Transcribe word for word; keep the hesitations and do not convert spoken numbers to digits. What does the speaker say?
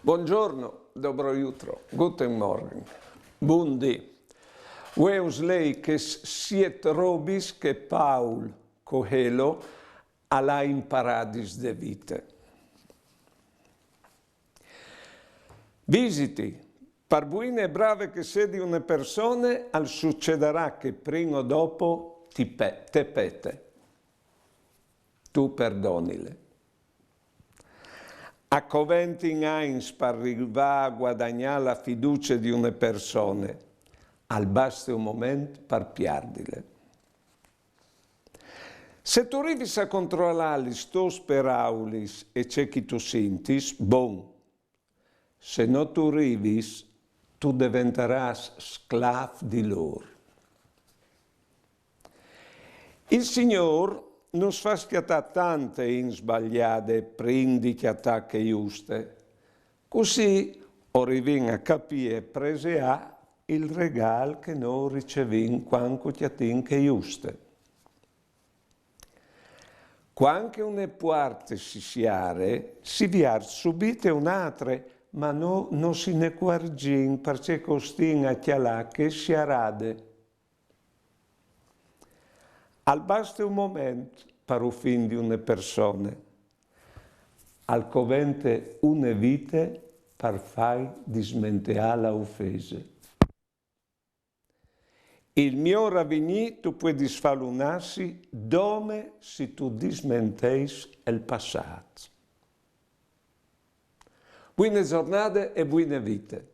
Bongiorno, dobro jutro, guten Morgen, bundì. Vueus lei chês siet robis che Paul Coelho al à imparadis de vite. Visiti, par buine e brave che sedi une persone, al sucedarà che prin o dopo ti pe-, te pete. Tu perdonile. A coventin agns par rivâ a guadagnâ la fiducie di une persone, al baste un moment par piardile. Se tu rivis a controlâ lis tôs peraulis e ce che tu sintis, bon. Se no tu rivis, tu deventarâs sclâf di lôr. Il Signôr nus fâs cjatâ tante int sbaliade prin di cjatâ chê juste. Cussì o rivìn a capî e preseâ il regâl che nô ricevìn cuant che o cjatìn chê juste. Cuant che une puarte si siare, si viart subite une altre, ma nô no si ne cuarzìn parcè che o stìn a cjalâ chê siarade. Al baste un moment par ufindi une persone. Al covente une vite par fâi dismenteâ la ufese. Il miôr avignî tu puedis fâlu nassi dome si tu dismenteis il passât. Buine zornade e buine vite.